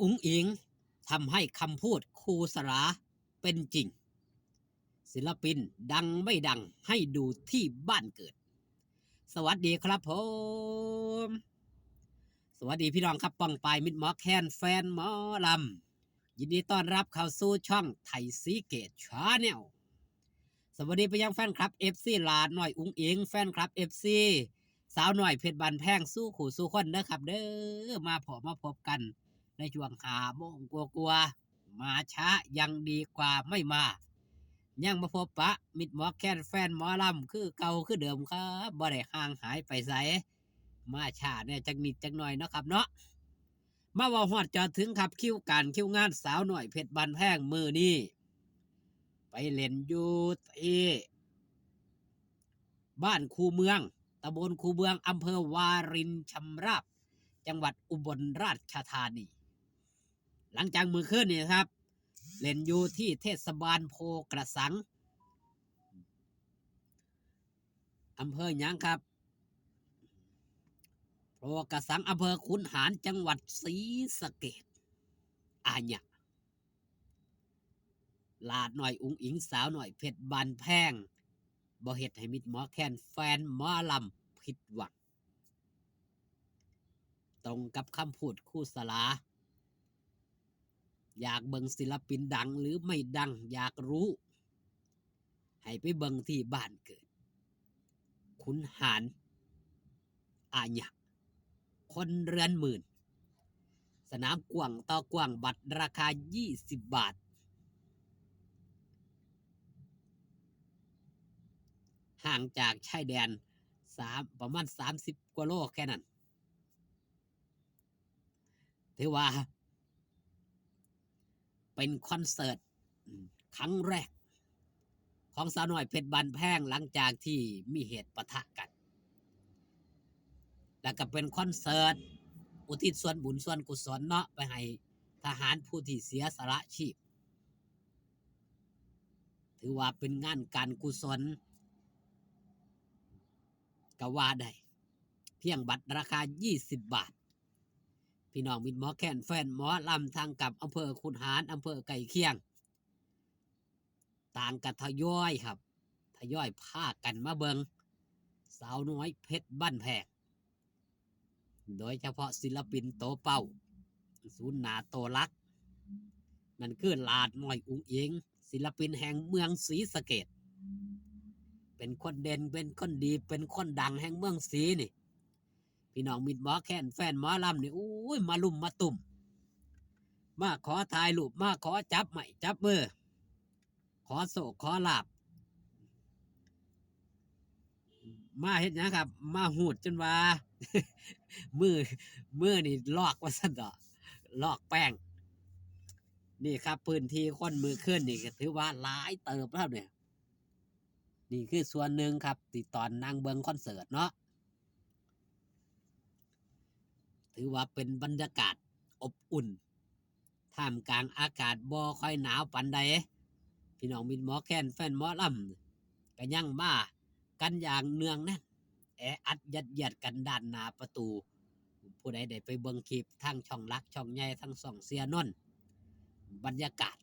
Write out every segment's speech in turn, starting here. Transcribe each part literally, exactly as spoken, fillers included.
อุ๋งอิ๋งทำให้คำพูดครูสลาเป็นจริง ศิลปินดังไม่ดังให้ดูที่บ้านเกิด สวัสดีครับผม สวัสดีพี่น้องครับ ป้องปายมิตรหมอแคน แฟนหมอลำ ยินดีต้อนรับเข้าสู่ช่องไทยซีเกตชาแนล สวัสดีไปยังแฟนคลับ เอฟซี หลาน้อยอุ๋งอิ๋ง แฟนคลับ เอฟซี สาวน้อยเพชรบ้านแพง สู่คู่สู่คนเด้อครับเด้อ มาพบมาพบกันในช่วงห้าโมงกว่าๆ มาช้ายังดีกว่าไม่มา ยังมาพบปะมิตรหมอแคน แฟนหมอลำคือเก่าคือเดิมครับ บ่ได้ห่างหายไปไส มาช้าแน่จักนิดจักหน่อยเนาะครับเนาะ มาเว้าฮอดจอดถึงครับ คิวการคิวงานสาวน้อยเพชรบ้านแพงมื้อนี้ ไปเล่นอยู่ที่บ้านคูเมือง ตำบลคูเมือง อำเภอวารินชำราบ จังหวัดอุบลราชธานี หลังจากมื้อคืนนี้ครับ เล่นอยู่ที่เทศบาลโพกระสัง อำเภอหยังครับ โพกระสัง อำเภอขุนหาร จังหวัดศรีสะเกษ อาญะ หลาน้อยอุ๋งอิ๋ง สาวน้อยเพชรบ้านแพง บ่เฮ็ดให้มิตรหมอแคน แฟนหมอลำผิดหวัง ตรงกับคำพูดครูสลา อยากเบิ่งศิลปินดังหรือไม่ดัง อยากรู้ ให้ไปเบิ่งที่บ้านเกิด ขุนหาร อาญะ คนเรือนหมื่น สนามกว้างต่อกว้าง บัตรราคายี่สิบบาท ห่างจากชายแดนสาม ประมาณสามสิบกว่าโลแค่นั้น ถือว่า เป็นคอนเสิร์ต อืม ครั้งแรก ของสาวน้อยเพชรบ้านแพง หลังจากที่มีเหตุปะทะกัน แล้วก็เป็นคอนเสิร์ตอุทิศส่วนบุญส่วนกุศลเนาะ ไปให้ทหารผู้ที่เสียสละชีพ ถือว่าเป็นงานการกุศล ก็ว่าได้ เพียงบัตรราคายี่สิบบาท พี่น้องมิตรหมอแคน แฟนหมอลำทางกับอำเภอขุนหาร อำเภอใกล้เคียง ต่างก็ทยอยครับ ทยอยพากันมาเบิ่งสาวน้อยเพชรบ้านแพง โดยเฉพาะศิลปินโตเป้า ศูนย์หน้าโตหลัก นั่นคือหลาน้อยอุ๋งอิ๋ง ศิลปินแห่งเมืองศรีสะเกษ เป็นคนเด่น เป็นคนดี เป็นคนดังแห่งเมืองศรีนี่ พี่น้องมิตรหมอแคน แฟนหมอลำนี่ โอ้ย มาลุมมาตุ้ม มาขอถ่ายรูป มาขอจับไม้จับมือ ขอโชคขอลาภ มาเฮ็ดหยังครับ มาฮูดจนว่า มือ มือนี่ลอกว่าซั่นเถาะ ลอกแป้ง นี่ครับ พื้นที่คนมื้อคืนนี่ก็ถือว่าหลายเติบแล้วเนี่ย นี่คือส่วนหนึ่งครับ ที่ตอนนั่งเบิ่งคอนเสิร์ตเนาะ ถือว่าเป็นบรรยากาศอบอุ่น ท่ามกลางอากาศบ่ค่อยหนาวปานใด พี่น้องมิตรหมอแคน แฟนหมอลำ ก็ยังมากันอย่างเนืองแน่น แออัดยัดเยียดกันด้านหน้าประตู ผู้ใดได้ไปเบิ่งคลิปทางช่องหลักช่องใหญ่ ทางช่องเสียนนท์ บรรยากาศ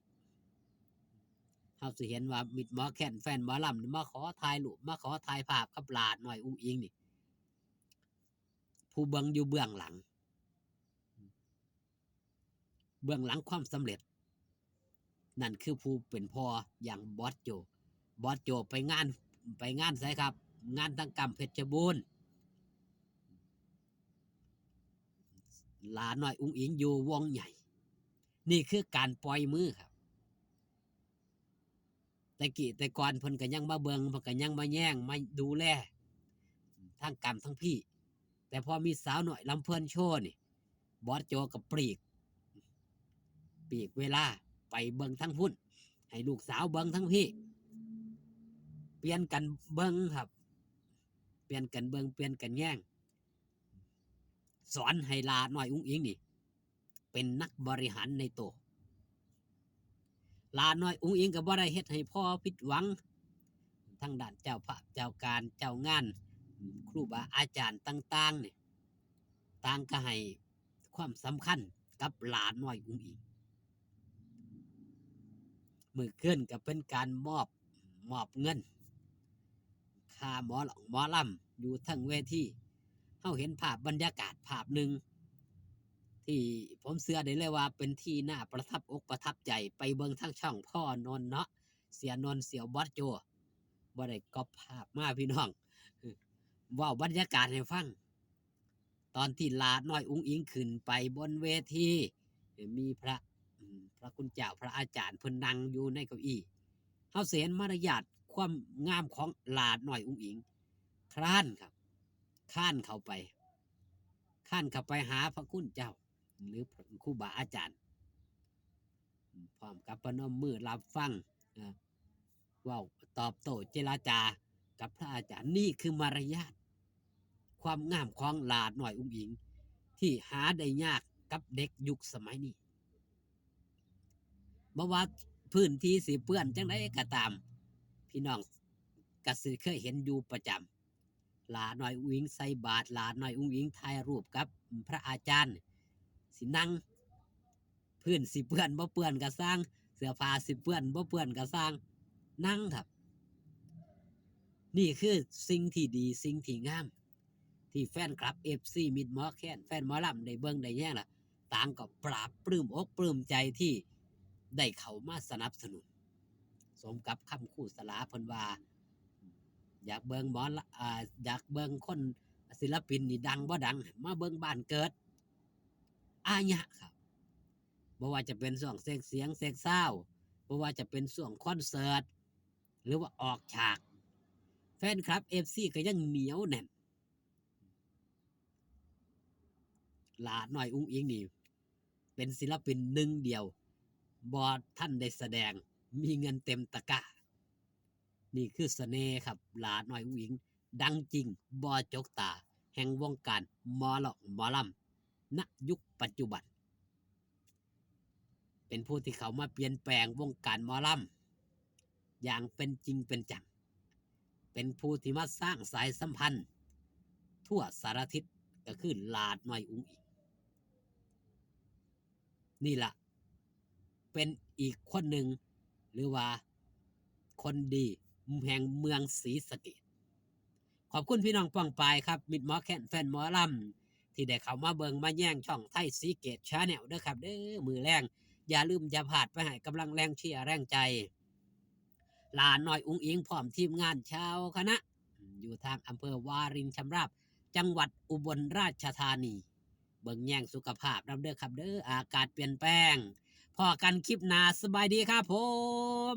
เฮาสิเห็นว่ามิตรหมอแคน แฟนหมอลำนี่มาขอถ่ายรูป มาขอถ่ายภาพกับหลาน้อยอุ๋งอิ๋งนี่ ผู้เบิ่งอยู่เบื้องหลัง เบื้องหลังความสำเร็จ นั่นคือผู้เป็นพ่ออย่างบอสโจ บอสโจไปงาน ไปงานไสครับ งานทางกำเพชรบูรณ์ หลาน้อยอุ๋งอิ๋งอยู่วงใหญ่ นี่คือการปล่อยมือครับ แต่กี้แต่ก่อนเพิ่นก็ยังมาเบิ่ง เพิ่นก็ยังมาแยง มาดูแล ทั้งกำทั้งพี่ แต่พอมีสาวน้อยลำเพลินโชว์นี่ บอสโจก็ปลีก ปลีกเวลาไปเบิ่งทั้งพุ้น ให้ลูกสาวเบิ่งทั้งพี่ เปลี่ยนกันเบิ่งครับ เปลี่ยนกันเบิ่ง เปลี่ยนกันแยง สอนให้หลาน้อยอุ๋งอิ๋งนี่ เป็นนักบริหารในตัว หลาน้อยอุ๋งอิ๋งก็บ่ได้เฮ็ดให้พ่อผิดหวัง ทางด้านเจ้าภาพ เจ้าการ เจ้างาน ครูบาอาจารย์ต่างๆนี่ ต่างก็ให้ความสำคัญ กับหลาน้อยอุ๋งอิ๋ง มื้อคืนก็เป็นการมอบ มอบเงิน ค่าหมอหมอลำอยู่เทิงเวที เฮาเห็นภาพบรรยากาศภาพหนึ่ง ที่ผมเชื่อได้เลยว่าเป็นที่น่าประทับอกประทับใจ ไปเบิ่งทางช่องพ่อนนท์เนาะ เสียนนท์ เสี่ยวบอสโจ บ่ได้ก๊อปภาพมาพี่น้อง เว้าบรรยากาศให้ฟัง ตอนที่หลาน้อยอุ๋งอิ๋งขึ้นไปบนเวที มีพระ อืม พระคุณเจ้าพระอาจารย์เพิ่นนั่งอยู่ในเก้าอี้ เฮาสิเห็นมารยาทความงามของหลาน้อยอุ๋งอิ๋ง คลานครับ คลานเข้าไป คลานเข้าไปหาพระคุณเจ้า หรือครูบาอาจารย์ พร้อมกับประนมมือรับฟัง เอ่อ เว้าตอบโต้เจรจากับพระอาจารย์ นี่คือมารยาท ความงามของหลาน้อยอุ๋งอิ๋ง ที่หาได้ยากกับเด็กยุคสมัยนี้ บ่ว่าพื้นที่สิเปื้อนจั่งใดก็ตาม พี่น้องก็สิเคยเห็นอยู่ประจำ หลาน้อยอุ๋งอิ๋งใส่บาตร หลาน้อยอุ๋งอิ๋งถ่ายรูปกับพระอาจารย์ สินั่ง พื้นสิเปื้อนบ่เปื้อนก็ซ่าง เสื้อผ้าสิเปื้อนบ่เปื้อนก็ซ่าง นั่งครับ นี่คือสิ่งที่ดี สิ่งที่งาม ที่แฟนคลับ เอฟซี มิตรหมอแคน แฟนหมอลำได้เบิ่งได้แยงล่ะ ต่างก็ปลาบปลื้มอกปลื้มใจที่ได้เข้ามาสนับสนุน สมกับคำครูสลาเพิ่นว่า อยากเบิ่งหมอละ อ่า อยากเบิ่งคนศิลปินนี่ดังบ่ดัง มาเบิ่งบ้านเกิด อายะครับ บ่ว่าจะเป็นช่วงเช็คเสียงเช็คซาวด์ บ่ว่าจะเป็นช่วงคอนเสิร์ต หรือว่าออกฉาก แฟนคลับ เอฟซี ก็ยังเหนียวแน่น หลาน้อยอุ๋งอิ๋งนี่ เป็นศิลปินหนึ่งเดียว บ่ทันได้แสดง มีเงินเต็มตะกร้า นี่คือเสน่ห์ครับ หลาน้อยอุ๋งอิ๋ง ดังจริง บ่จกตา แห่งวงการหมอลำ หมอลำ ณ ยุคปัจจุบัน เป็นผู้ที่เข้ามาเปลี่ยนแปลงวงการหมอลำ อย่างเป็นจริงเป็นจัง เป็นผู้ที่มาสร้างสายสัมพันธ์ ทั่วสารทิศ ก็คือหลาน้อยอุ๋งอิ๋ง นี่ล่ะ เป็นอีกคนหนึ่ง หรือว่าคนดีแห่งเมืองศรีสะเกษ ขอบคุณพี่น้องป้องปายครับ มิตรหมอแคน แฟนหมอลำ ที่ได้เข้ามาเบิ่งมาแยงช่องไทยศรีเกษ Channel เด้อครับเด้อ มื้อแลง อย่าลืมอย่าพลาดไปให้กำลังแรงเชียร์แรงใจ หลาน้อยอุ๋งอิ๋งพร้อมทีมงานชาวคณะ อยู่ทางอำเภอวารินชำราบ จังหวัดอุบลราชธานี เบิ่งแยงสุขภาพนำเด้อครับเด้อ อากาศเปลี่ยนแปลง พ้อกันคลิปหน้า สบายดีครับผม